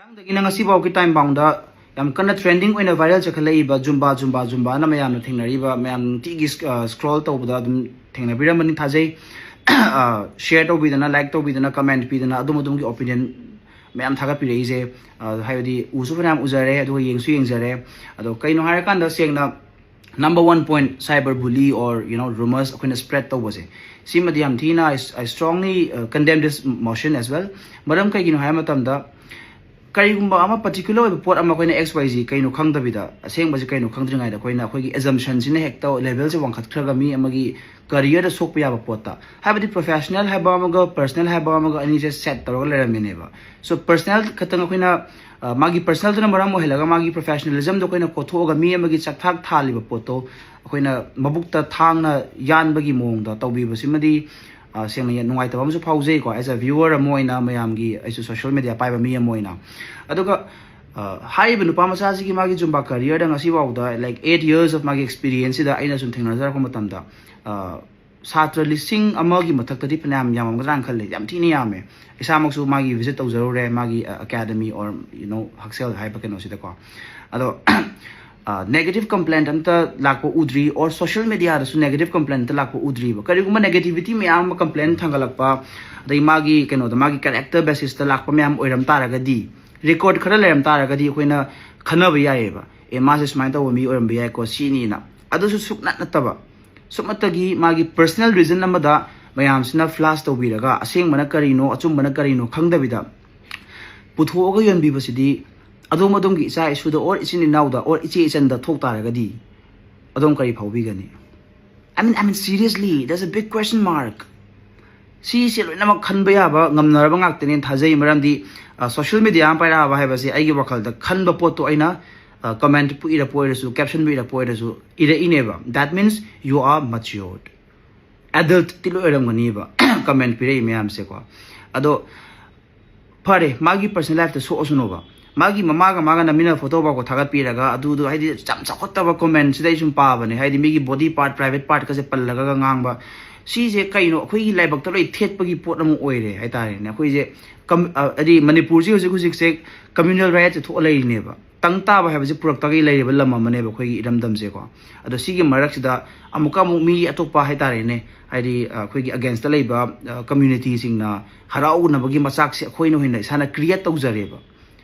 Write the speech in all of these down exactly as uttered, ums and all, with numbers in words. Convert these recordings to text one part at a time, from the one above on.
ꯉꯔꯥꯡꯗꯒꯤꯅ ꯉꯁꯤꯐꯥꯎꯒꯤ time ꯕꯥꯎꯟꯗ ꯌꯥꯝ ꯀꯟꯅ trending ꯑꯣꯏꯅ ꯚꯥꯏꯔꯦꯜ ꯆꯠꯈꯠꯂꯛꯏꯕ ꯖꯨꯝꯕꯥ ꯖꯨꯝꯕꯥ ꯖꯨꯝꯕꯥꯅ ꯃꯌꯥꯝꯅ ꯊꯦꯡꯅꯔꯤꯕ, ꯃꯌꯥꯝ ꯅꯨꯡꯇꯤꯒꯤ ꯁ꯭ꯀ꯭ꯔꯣꯜ ꯇꯧꯕꯗ ꯑꯗꯨꯝ ꯊꯦꯡꯅꯕꯤꯔꯝꯃꯅꯤ ꯊꯥꯖꯩ꯫ ꯁꯤꯌꯔ ꯇꯧꯕꯤꯗꯅ, ꯂꯥꯏꯛ ꯇꯧꯕꯤꯗꯅ, ꯀꯃꯦꯟꯠ ꯄꯤꯗꯅ, ꯑꯗꯣꯝ ꯑꯗꯣꯝꯒꯤ ꯑꯣꯄꯤꯅꯤꯌꯟ ꯃꯌꯥꯝ ꯊꯥꯒꯠꯄꯤꯔꯛꯏꯁꯦ꯫ ꯍꯥꯏꯕꯗꯤ ꯎꯁꯨ ꯐꯅꯌꯥꯝ ꯎꯖꯔꯦ, ꯑꯗꯨꯒ ꯌꯦꯡꯁꯨ ꯌꯦꯡꯖꯔꯦ꯫ ꯑꯗꯣ ꯀꯩꯅꯣ ꯍꯥꯏꯔꯀꯥꯟꯗ, ꯁꯦꯡꯅ number one point, cyber bully or, you know, rumors ꯑꯩꯈꯣꯏꯅ ꯁ꯭ꯄ꯭ꯔꯦꯗ ꯇꯧꯕꯁꯦ, ꯁꯤꯃꯗꯤ ꯌꯥꯝ ꯊꯤꯅ, I, I strongly, uh, condemn this motion as well. ꯃꯔꯝ ꯀꯩꯒꯤꯅꯣ ꯍꯥꯏꯕ ꯃꯇꯝꯗ, ꯀꯔꯤꯒꯨꯝꯕ ꯑꯃ ꯄꯔꯇꯤꯀꯨꯂꯔ ꯑꯣꯏꯕ ꯄꯣꯠ ꯑꯃ ꯑꯩꯈꯣꯏꯅ X Y Z ꯀꯩꯅꯣ ꯈꯪꯗꯕꯤꯗ, ꯑꯁꯦꯡꯕꯁꯦ ꯀꯩꯅꯣ ꯈꯪꯗ꯭ꯔꯤꯉꯩꯗ, ꯑꯩꯈꯣꯏꯅ ꯑꯩꯈꯣꯏꯒꯤ ꯑꯦꯖꯝꯁꯟꯁꯤꯅ ꯍꯦꯛꯇ ꯂꯦꯚꯦꯜꯁꯦ ꯋꯥꯡꯈꯠꯈ꯭ꯔꯒ ꯃꯤ ꯑꯃꯒꯤ ꯀꯔꯤꯌꯔꯗ ꯁꯣꯛꯄ ꯌꯥꯕ ꯄꯣꯠꯇ, ꯍꯥꯏꯕꯗꯤ ꯄ꯭ꯔꯣꯐꯦꯁꯅꯦꯜ ꯍꯥꯏꯕ ꯑꯃꯒ ꯄꯔꯁꯅꯦꯜ ꯍꯥꯏꯕ ꯑꯃꯒ ꯑꯅꯤꯁꯦ ꯁꯦꯠ ꯇꯧꯔꯒ ꯂꯩꯔꯝꯃꯤꯅꯦꯕ꯫ ꯁꯣ ꯄꯔꯁꯅꯦꯜ ꯈꯛꯇꯪ ꯑꯩꯈꯣꯏꯅ, ꯑ, ꯃꯥꯒꯤ ꯄꯔꯁꯅꯦꯜꯗꯨꯅ ꯃꯔꯝ ꯑꯣꯏꯍꯜꯂꯒ ꯃꯥꯒꯤ ꯄ꯭ꯔꯣꯐꯦꯁꯅꯦꯂꯤꯖꯝꯗꯣ ꯑꯩꯈꯣꯏꯅ ꯀꯣꯠꯊꯣꯛꯑꯒ ꯃꯤ ꯑꯃꯒꯤ ꯆꯥꯛꯊꯥꯛ ꯊꯥꯜꯂꯤꯕ ꯄꯣꯠꯇꯣ ꯑꯩꯈꯣꯏꯅ ꯃꯕꯨꯛꯇ ꯊꯥꯡꯅ ꯌꯥꯟꯕꯒꯤ ꯃꯑꯣꯡꯗ ꯇꯧꯕꯤꯕꯁꯤꯃꯗꯤ, ꯑ, ꯁꯦꯡꯅ ꯅꯨꯡꯉꯥꯏꯇꯕ ꯑꯃꯁꯨ ꯐꯥꯎꯖꯩꯀꯣ, ꯑꯦꯁ ꯑ ꯚ꯭ꯌꯨꯋꯔ ꯑꯃ ꯑꯣꯏꯅ, ꯃꯌꯥꯝꯒꯤ, ꯑꯩꯁꯨ ꯁꯣꯁꯤꯌꯦꯜ ꯃꯦꯗꯤꯌꯥ ꯄꯥꯏꯕ ꯃꯤ ꯑꯃ ꯑꯣꯏꯅ꯫ ꯑꯗꯨꯒ, ꯑ, ꯍꯥꯏꯔꯤꯕ ꯅꯨꯄꯥ ꯃꯆꯥꯁꯤꯒꯤ ꯃꯥꯒꯤ Zumba ꯀꯔꯤꯌꯔꯗ ꯉꯁꯤꯐꯥꯎꯗ, like, eight years of ꯃꯥꯒꯤ ꯑꯦꯛꯁꯄꯤꯔꯤꯌꯦꯟꯁꯁꯤꯗ ꯑꯩꯅ ꯁꯨꯝ ꯊꯦꯡꯅꯖꯔꯛꯄ ꯃꯇꯝꯗ, ꯑ, ꯁꯥꯇ꯭ꯔ ꯂꯤꯁꯤꯡ ꯑꯃꯒꯤ ꯃꯊꯛꯇꯗꯤ ꯐꯅꯌꯥꯝ ꯌꯥꯝꯃꯝꯒꯗ꯭ꯔꯥꯅ ꯈꯜꯂꯦ, ꯌꯥꯝ ꯊꯤꯅ ꯌꯥꯝꯃꯦ꯫ ꯏꯁꯥꯃꯛꯁꯨ ꯃꯥꯒꯤ ꯚꯤꯖꯤꯠ ꯇꯧꯖꯔꯨꯔꯦ, ꯃꯥꯒꯤ, ꯑ, ꯑꯦꯀꯥꯗꯃꯤ or, you know, ꯍꯛꯁꯦꯜ ꯍꯥꯏꯕ ꯀꯩꯅꯣꯁꯤꯗꯀꯣ꯫ ꯑꯗꯣ, ꯑ, ꯅꯦꯒꯦꯇꯤꯚ ꯀꯝꯄ꯭ꯂꯦꯟꯠ ꯑꯝꯇ ꯂꯥꯛꯄ ꯎꯗ꯭ꯔꯤ, or ꯁꯣꯁꯤꯌꯦꯜ ꯃꯦꯗꯤꯌꯥꯗꯁꯨ ꯅꯦꯒꯦꯇꯤꯚ ꯀꯝꯄ꯭ꯂꯦꯟꯠ ꯑꯝꯇ ꯂꯥꯛꯄ ꯎꯗ꯭ꯔꯤꯕ꯫ ꯀꯔꯤꯒꯨꯝꯕ ꯅꯦꯒꯦꯇꯤꯚꯤꯇꯤ ꯃꯌꯥꯝ ꯑꯃ ꯀꯝꯄ꯭ꯂꯦꯟ ꯊꯥꯡꯒꯠꯂꯛꯄ, ꯑꯗꯩ ꯃꯥꯒꯤ ꯀꯩꯅꯣꯗ, ꯃꯥꯒꯤ ꯀꯦꯔꯦꯛꯇꯔ ꯕꯦꯁꯤꯁꯇ ꯂꯥꯛꯄ ꯃꯌꯥꯝ ꯑꯣꯏꯔꯝ ꯇꯥꯔꯒꯗꯤ, ꯔꯦꯀꯣꯔꯗ ꯈꯔ ꯂꯩꯔꯝ ꯇꯥꯔꯒꯗꯤ ꯑꯩꯈꯣꯏꯅ ꯈꯟꯅꯕ ꯌꯥꯏꯌꯦꯕ, "ꯑꯦ, ꯃꯥꯁꯦ ꯁꯨꯃꯥꯏꯅ ꯇꯧꯕ ꯃꯤ ꯑꯣꯏꯔꯝꯕ ꯌꯥꯏꯀꯣ, ꯁꯤꯅꯤꯅ"꯫ ꯑꯗꯨꯁꯨ ꯁꯨꯛꯅꯠ ꯅꯠꯇꯕ, ꯁꯨꯞꯅꯇꯒꯤ ꯃꯥꯒꯤ ꯄꯔꯁꯅꯦꯜ ꯔꯤꯖꯟ ꯑꯃꯗ ꯃꯌꯥꯝꯁꯤꯅ ꯐ꯭ꯂꯥꯁ ꯇꯧꯕꯤꯔꯒ ꯑꯁꯦꯡꯕꯅ ꯀꯔꯤꯅꯣ, ꯑꯆꯨꯝꯕꯅ ꯀꯔꯤꯅꯣ ꯈꯪꯗꯕꯤꯗ ꯄꯨꯊꯣꯛꯑꯒ ꯌꯣꯟꯕꯤꯕꯁꯤꯗꯤ, ꯑꯗꯣꯝ ꯑꯗꯣꯝꯒꯤ ꯏꯆꯥ ꯏꯁꯨꯗ or ꯏꯆꯤꯟ ꯏꯅꯥꯎꯗ or ꯏꯆꯦ ꯏꯆꯟꯗ ꯊꯣꯛ ꯇꯥꯔꯒꯗꯤ, ꯑꯗꯣꯝ ꯀꯔꯤ ꯐꯥꯎꯕꯤꯒꯅꯤ? I mean, I mean, seriously, that's a big question mark. ꯁꯤꯁꯦ ꯂꯣꯏꯅꯃꯛ ꯈꯟꯕ ꯌꯥꯕ, ꯉꯝꯅꯔꯕ ꯉꯥꯛꯇꯅꯦꯅ ꯊꯥꯖꯩ꯫ ꯃꯔꯝꯗꯤ, ꯑ, ꯁꯣꯁꯤꯌꯦꯜ ꯃꯦꯗꯤꯌꯥ ꯑꯃ ꯄꯥꯏꯔꯛꯑꯕ ꯍꯥꯏꯕꯁꯦ ꯑꯩꯒꯤ ꯋꯥꯈꯜꯗ ꯈꯟꯕ ꯄꯣꯠꯇꯣ ꯑꯩꯅ, ꯑ, ꯀꯃꯦꯟꯠꯄꯨ ꯏꯔꯛꯄ ꯑꯣꯏꯔꯁꯨ, ꯀꯦꯞꯁꯟꯕꯨ ꯏꯔꯛꯄ ꯑꯣꯏꯔꯁꯨ, ꯏꯔꯛꯏꯅꯦꯕ꯫ That means you are matured. ꯑꯦꯗꯜꯠꯇꯤ ꯂꯣꯏ ꯑꯣꯏꯔꯝꯒꯅꯤꯕ, ꯀꯃꯦꯟꯠ ꯄꯤꯔꯛꯏ ꯃꯌꯥꯝꯁꯦꯀꯣ꯫ ꯑꯗꯣ ꯐꯔꯦ, ꯃꯥꯒꯤ ꯄꯔꯁꯅꯦꯜ ꯂꯥꯏꯐꯇ ꯁꯣꯛꯑꯁꯅꯣꯕ꯫ ꯃꯥꯒꯤ ꯃꯃꯥꯒ ꯃꯥꯒ ꯅꯝꯃꯤꯟꯅꯕ ꯐꯣꯇꯣ ꯐꯥꯎꯕ ꯊꯥꯒꯠꯄꯤꯔꯒ, ꯑꯗꯨꯗꯣ, ꯍꯥꯏꯗꯤ, ꯌꯥꯝ ꯆꯥꯎꯈꯠꯇꯕ ꯀꯣꯃꯦꯟꯠꯁꯤꯗ ꯑꯩ ꯁꯨꯝ ꯄꯥꯕꯅꯦ, ꯍꯥꯏꯗꯤ, ꯃꯤꯒꯤ ꯕꯣꯗꯤ ꯄꯥꯔꯠ, ꯄ꯭ꯔꯥꯏꯚꯦꯠ ꯄꯥꯔꯠꯀꯁꯦ ꯄꯜꯂꯒ ꯉꯥꯡꯕ, ꯁꯤꯁꯦ ꯀꯩꯅꯣ, ꯑꯩꯈꯣꯏꯒꯤ ꯂꯥꯏꯕꯛꯇ ꯂꯣꯏ ꯊꯦꯠꯄꯒꯤ ꯄꯣꯠ ꯑꯃ ꯑꯣꯏꯔꯦ ꯍꯥꯏꯇꯥꯔꯦꯅꯦ꯫ ꯑꯩꯈꯣꯏꯁꯦ ꯀꯝ-, ꯑ, ꯍꯥꯏꯗꯤ ꯃꯅꯤꯄꯨꯔꯁꯤ ꯍꯧꯖꯤꯛ ꯍꯧꯖꯤꯛꯁꯦ communal riotꯁꯦ ꯊꯣꯛꯑ ꯂꯩꯔꯤꯅꯦꯕ꯫ ꯇꯪ ꯇꯥꯕ ꯍꯥꯏꯕꯁꯦ ꯄꯨꯔꯛꯇꯒꯩ ꯂꯩꯔꯤꯕ ꯂꯝ ꯑꯃꯅꯦꯕ ꯑꯩꯈꯣꯏꯒꯤ ꯏꯔꯝꯗꯝꯁꯦꯀꯣ꯫ ꯑꯗꯣ ꯁꯤꯒꯤ ꯃꯔꯛꯁꯤꯗ ꯑꯃꯨꯛꯀ ꯑꯃꯨꯛ ꯃꯤ ꯑꯇꯣꯞꯄ ꯍꯥꯏꯇꯥꯔꯦꯅꯦ, ꯍꯥꯏꯗꯤ, ꯑ, ꯑꯩꯈꯣꯏꯒꯤ againstꯇ ꯂꯩꯕ, ꯑ, communityꯁꯤꯡꯅ ꯍꯔꯥꯎꯅꯕꯒꯤ ꯃꯆꯥꯛꯁꯦ ꯑꯩꯈꯣꯏꯅ ꯑꯣꯏꯅ ꯏꯁꯥꯅ create ꯇꯧꯖꯔꯦꯕ꯫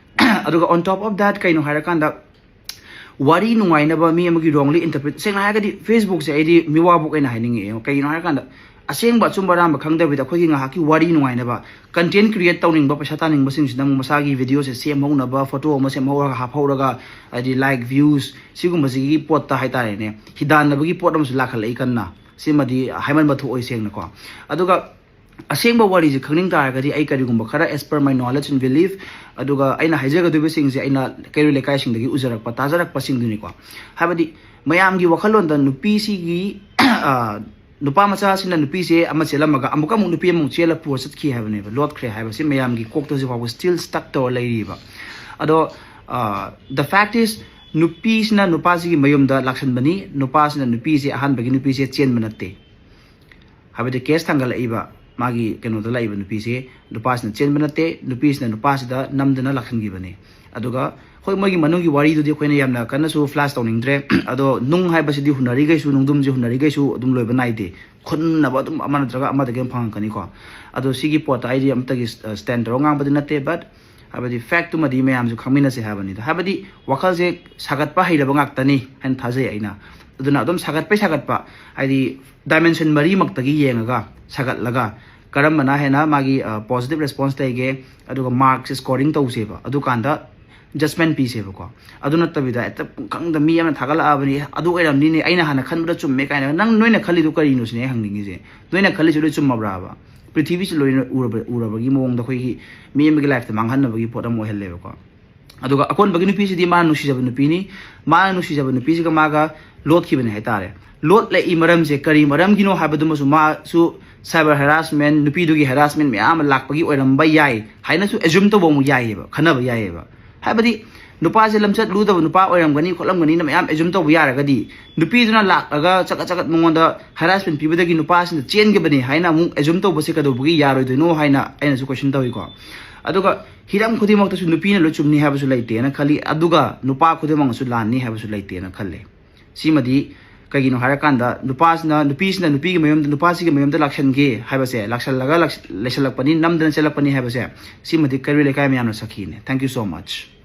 ꯑꯗꯨꯒ on top of that ꯀꯩꯅꯣ ꯍꯥꯏꯔꯀꯥꯟꯗ, ꯋꯥꯔꯤ ꯅꯨꯡꯉꯥꯏꯅꯕ ꯃꯤ ꯑꯃꯒꯤ wrongly interpret, ꯁꯦꯡꯅ ꯍꯥꯏꯔꯒꯗꯤ Facebookꯁꯦ ꯑꯩꯗꯤ ꯃꯤꯋꯥꯕꯨꯛ ꯑꯣꯏꯅ ꯍꯥꯏꯅꯤꯡꯉꯛꯑꯦ꯫ ꯀꯩꯒꯤꯅꯣ ꯍꯥꯏꯔꯀꯥꯟꯗ, ꯑꯁꯦꯡꯕ ꯑꯆꯨꯝꯕ ꯑꯔꯥꯟꯕ ꯈꯪꯗꯕꯤꯗ ꯑꯩꯈꯣꯏꯒꯤ ꯉꯥꯏꯍꯥꯛꯀꯤ ꯋꯥꯔꯤ ꯅꯨꯡꯉꯥꯏꯅꯕ, content create ꯇꯧꯅꯤꯡꯕ ꯄꯩꯁꯥ ꯇꯥꯅꯤꯡꯕꯁꯤꯡꯁꯤꯅ ꯑꯃꯨꯛ ꯃꯁꯥꯒꯤ videoꯁꯦ ꯁꯦꯝꯍꯧꯅꯕ, photo ꯑꯃ ꯁꯦꯝꯍꯧꯔꯒ ꯍꯥꯞꯍꯧꯔꯒ, ꯍꯥꯏꯗꯤ like, views, ꯁꯤꯒꯨꯝꯕꯁꯤꯒꯤ ꯄꯣꯠꯇ ꯍꯥꯏꯇꯥꯔꯦꯅꯦ, ꯍꯤꯗꯥꯟꯅꯕꯒꯤ ꯄꯣꯠ ꯑꯃꯁꯨ ꯂꯥꯛꯈꯠꯂꯛꯏ ꯀꯟꯅ꯫ ꯁꯤꯃꯗꯤ ꯍꯥꯏꯃꯟꯕ ꯊꯣꯛꯑꯣꯏ, ꯁꯦꯡꯅꯀꯣ꯫ ꯑꯗꯨꯒ ꯑꯁꯦꯡꯕ ꯋꯥꯔꯤꯁꯦ ꯈꯪꯅꯤꯡ ꯇꯥꯔꯒꯗꯤ, ꯑꯩ ꯀꯔꯤꯒꯨꯝꯕ ꯈꯔ, as per my knowledge and belief, ꯑꯗꯨꯒ ꯑꯩꯅ ꯍꯥꯏꯖꯒꯗꯣꯏꯕꯁꯤꯡꯁꯦ ꯑꯩꯅ ꯀꯩꯔꯣꯏ ꯂꯩꯀꯥꯏꯁꯤꯡꯗꯒꯤ ꯎꯖꯔꯛꯄ, ꯇꯥꯖꯔꯛꯄꯁꯤꯡꯗꯨꯅꯤꯀꯣ꯫ ꯍꯥꯏꯕꯗꯤ ꯃꯌꯥꯝꯒꯤ ꯋꯥꯈꯜꯂꯣꯟꯗ ꯅꯨꯄꯤꯁꯤꯒꯤ, ꯑ, ꯅꯨꯄꯥ ꯃꯆꯥꯁꯤꯅ ꯅꯨꯄꯤꯁꯦ ꯑꯃ ꯆꯦꯜꯂꯝꯃꯒ ꯑꯃꯨꯛꯀ ꯑꯃꯨꯛ ꯅꯨꯄꯤ ꯑꯃꯃꯨꯛ ꯆꯦꯜꯂ ꯄꯨꯔ ꯆꯠꯈꯤ ꯍꯥꯏꯕꯅꯦꯕ, ꯂꯣꯠꯈ꯭ꯔꯦ ꯍꯥꯏꯕꯁꯤ ꯃꯌꯥꯝꯒꯤ ꯀꯣꯛꯇ ꯍꯧꯖꯤꯛ ꯐꯥꯎꯕ still stuck ꯇꯧꯔ ꯂꯩꯔꯤꯕ꯫ ꯑꯗꯣ, ꯑ, the fact is, ꯅꯨꯄꯤꯁꯤꯅ ꯅꯨꯄꯥꯁꯤꯒꯤ ꯃꯌꯨꯝꯗ ꯂꯥꯛꯁꯟꯕꯅꯤ, ꯅꯨꯄꯥꯁꯤꯅ ꯅꯨꯄꯤꯁꯦ, ꯑꯍꯥꯟꯕꯒꯤ ꯅꯨꯄꯤꯁꯦ ꯆꯦꯟꯕ ꯅꯠꯇꯦ꯫ ꯍꯥꯏꯕꯗꯤ case ꯊꯥꯡꯒꯠꯂꯛꯏꯕ, ꯃꯥꯒꯤ ꯀꯩꯅꯣꯗ ꯂꯥꯛꯏꯕ ꯅꯨꯄꯤꯁꯦ ꯅꯨꯄꯥꯁꯤꯅ ꯆꯦꯟꯕ ꯅꯠꯇꯦ, ꯅꯨꯄꯤꯁꯤꯅ ꯅꯨꯄꯥꯁꯤꯗ ꯅꯝꯗꯅ ꯂꯥꯛꯁꯤꯟꯈꯤꯕꯅꯦ꯫ ꯑꯗꯨꯒ ꯍꯣꯏ, ꯃꯣꯏꯒꯤ ꯃꯅꯨꯡꯒꯤ ꯋꯥꯔꯤꯗꯨꯗꯤ ꯑꯩꯈꯣꯏꯅ ꯌꯥꯝꯅ ꯀꯟꯅꯁꯨ flash ꯇꯧꯅꯤꯡꯗ꯭ꯔꯦ꯫ ꯑꯗꯣ ꯅꯨꯡ ꯍꯥꯏꯕꯁꯤꯗꯤ ꯍꯨꯟꯅꯔꯤꯈꯩꯁꯨ, ꯅꯨꯡꯗꯨꯝꯁꯦ ꯍꯨꯟꯅꯔꯤꯈꯩꯁꯨ ꯑꯗꯨꯝ ꯂꯣꯏꯕ ꯅꯥꯏꯗꯦ꯫ ꯈꯨꯟꯅꯕ ꯑꯗꯨꯝ ꯑꯃ ꯅꯠꯇ꯭ꯔꯒ ꯑꯃꯗꯒꯤ ꯑꯗꯨꯝ ꯐꯪꯉꯛꯀꯅꯤꯀꯣ꯫ ꯑꯗꯣ ꯁꯤꯒꯤ ꯄꯣꯠꯇ ꯑꯩꯗꯤ ꯑꯝꯇꯒꯤ, ꯑ, stand ꯇꯧꯔꯒ ꯉꯥꯡꯕꯗꯤ ꯅꯠꯇꯦ, but ꯍꯥꯏꯕꯗꯤ factꯇꯨꯃꯗꯤ ꯃꯌꯥꯝꯁꯨ ꯈꯪꯃꯤꯟꯅꯁꯦ ꯍꯥꯏꯕꯅꯤꯗ꯫ ꯍꯥꯏꯕꯗꯤ ꯋꯥꯈꯜꯁꯦ ꯁꯥꯒꯠꯄ ꯍꯩꯔꯕ ꯉꯥꯛꯇꯅꯤ ꯍꯥꯏꯅ ꯊꯥꯖꯩ ꯑꯩꯅ꯫ ꯑꯗꯨꯅ ꯑꯗꯨꯝ ꯁꯥꯒꯠꯄꯩ ꯁꯥꯒꯠꯄ, ꯍꯥꯏꯗꯤ dimension ꯃꯔꯤꯃꯛꯇꯒꯤ ꯌꯦꯡꯉꯒ ꯁꯥꯒꯠꯂꯒ ꯀꯔꯝꯕꯅ ꯍꯦꯟꯅ ꯃꯥꯒꯤ, ꯑ, positive response ꯂꯩꯒꯦ, ꯑꯗꯨꯒ markꯁꯦ scoring ꯇꯧꯁꯦꯕ꯫ ꯑꯗꯨꯀꯥꯟꯗ judgement ꯄꯤꯁꯦꯕꯀꯣ꯫ ꯑꯗꯨ ꯅꯠꯇꯕꯤꯗ ꯍꯦꯛꯇ ꯄꯨꯡꯈꯪꯗ ꯃꯤ ꯑꯃꯅ ꯊꯥꯒꯠꯂꯛꯑꯕꯅꯤ, "ꯑꯗꯨ ꯑꯣꯏꯔꯝꯅꯤꯅꯦ, ꯑꯩꯅ ꯍꯥꯟꯅ ꯈꯟꯕꯗ ꯆꯨꯝꯃꯦ" ꯀꯥꯏꯅ꯫ ꯅꯪ, ꯅꯣꯏꯅ ꯈꯜꯂꯤꯗꯨ ꯀꯔꯤꯅꯣ ꯁꯤꯅꯦ ꯑꯩ ꯍꯪꯅꯤꯡꯉꯤꯁꯦ꯫ ꯅꯣꯏꯅ ꯈꯜꯂꯤꯁꯤ ꯂꯣꯏ ꯆꯨꯝꯃꯕ꯭ꯔꯥꯕ? ꯄ꯭ꯔꯤꯊꯤꯕꯤꯁꯤ ꯂꯣꯏꯅ ꯎꯔꯕ-, ꯎꯔꯕꯒꯤ ꯃꯑꯣꯡꯗ ꯑꯩꯈꯣꯏꯒꯤ ꯃꯤ ꯑꯃꯒꯤ lifeꯇ ꯃꯥꯡꯍꯟꯅꯕꯒꯤ ꯄꯣꯠ ꯑꯃ ꯑꯣꯏꯍꯜꯂꯦꯕꯀꯣ꯫ ꯑꯗꯨꯒ ꯑꯀꯣꯟꯕꯒꯤ ꯅꯨꯄꯤꯁꯤꯗꯤ ꯃꯥꯅ ꯅꯨꯡꯁꯤꯖꯕ ꯅꯨꯄꯤꯅꯤ꯫ ꯃꯥꯅ ꯅꯨꯡꯁꯤꯖꯕ ꯅꯨꯄꯤꯁꯤꯒ ꯃꯥꯒ ꯂꯣꯠꯈꯤꯕꯅꯦ ꯍꯥꯏꯇꯥꯔꯦ꯫ ꯂꯣꯠꯂꯛꯏ ꯃꯔꯝꯁꯦ ꯀꯔꯤ ꯃꯔꯝꯒꯤꯅꯣ ꯍꯥꯏꯕꯗꯨꯃꯁꯨ ꯃꯥꯁꯨ cyber harassment, ꯅꯨꯄꯤꯗꯨꯒꯤ harassment ꯃꯌꯥꯝ ꯑꯃ ꯂꯥꯛꯄꯒꯤ ꯑꯣꯏꯔꯝꯕ ꯌꯥꯏ ꯍꯥꯏꯅꯁꯨ assume ꯇꯧꯕ ꯑꯃꯨꯛ ꯌꯥꯏꯌꯦꯕ, ꯈꯟꯅꯕ ꯌꯥꯏꯌꯦꯕ꯫ ꯍꯥꯏꯕꯗꯤ ꯅꯨꯄꯥꯁꯦ ꯂꯝꯆꯠ ꯂꯨꯗꯕ ꯅꯨꯄꯥ ꯑꯣꯏꯔꯝꯒꯅꯤ ꯈꯣꯠꯂꯝꯒꯅꯤꯅ ꯃꯌꯥꯝ ꯑꯦꯖꯨꯝ ꯇꯧꯕ ꯌꯥꯔꯒꯗꯤ, ꯅꯨꯄꯤꯗꯨꯅ ꯂꯥꯛꯂꯒ ꯆꯒꯠ ꯆꯒꯠ ꯃꯉꯣꯟꯗ ꯍꯔꯥꯁꯃꯦꯟ ꯄꯤꯕꯗꯒꯤ ꯅꯨꯄꯥꯁꯤꯅ ꯆꯦꯟꯈꯤꯕꯅꯤ ꯍꯥꯏꯅ ꯑꯃꯨꯛ ꯑꯦꯖꯨꯝ ꯇꯧꯕꯁꯦ ꯀꯩꯗꯧꯕꯒꯤ ꯌꯥꯔꯣꯏꯗꯣꯏꯅꯣ ꯍꯥꯏꯅ ꯑꯩꯅꯁꯨ ꯀꯣꯏꯁꯟ ꯇꯧꯏꯀꯣ꯫ ꯑꯗꯨꯒ ꯍꯤꯔꯝ ꯈꯨꯗꯤꯡꯃꯛꯇꯁꯨ ꯅꯨꯄꯤꯅ ꯂꯣꯏ ꯆꯨꯝꯅꯤ ꯍꯥꯏꯕꯁꯨ ꯂꯩꯇꯦꯅ ꯈꯜꯂꯤ, ꯑꯗꯨꯒ ꯅꯨꯄꯥ ꯈꯨꯗꯤꯡꯃꯛꯅꯁꯨ ꯂꯥꯟꯅꯤ ꯍꯥꯏꯕꯁꯨ ꯂꯩꯇꯦꯅ ꯈꯜꯂꯦ꯫ ꯁꯤꯃꯗꯤ ꯀꯩꯒꯤꯅꯣ ꯍꯥꯏꯔꯀꯥꯟꯗ, ꯅꯨꯄꯥꯁꯤꯅ ꯅꯨꯄꯤꯁꯤꯅ ꯅꯨꯄꯤꯒꯤ ꯃꯌꯨꯝꯗ, ꯅꯨꯄꯥꯁꯤꯒꯤ ꯃꯌꯨꯝꯗ ꯂꯥꯛꯁꯟꯒꯦ ꯍꯥꯏꯕꯁꯦ, ꯂꯥꯛꯁꯜꯂꯒ ꯂꯥꯛ-, ꯂꯩꯁꯜꯂꯛꯄꯅꯤ, ꯅꯝꯗꯅ ꯆꯦꯜꯂꯛꯄꯅꯤ ꯍꯥꯏꯕꯁꯦ, ꯁꯤꯃꯗꯤ ꯀꯩꯔꯣꯏ ꯂꯩꯀꯥꯏ ꯃꯌꯥꯝꯅ ꯁꯥꯈꯤꯅꯦ꯫ Thank you so much꯫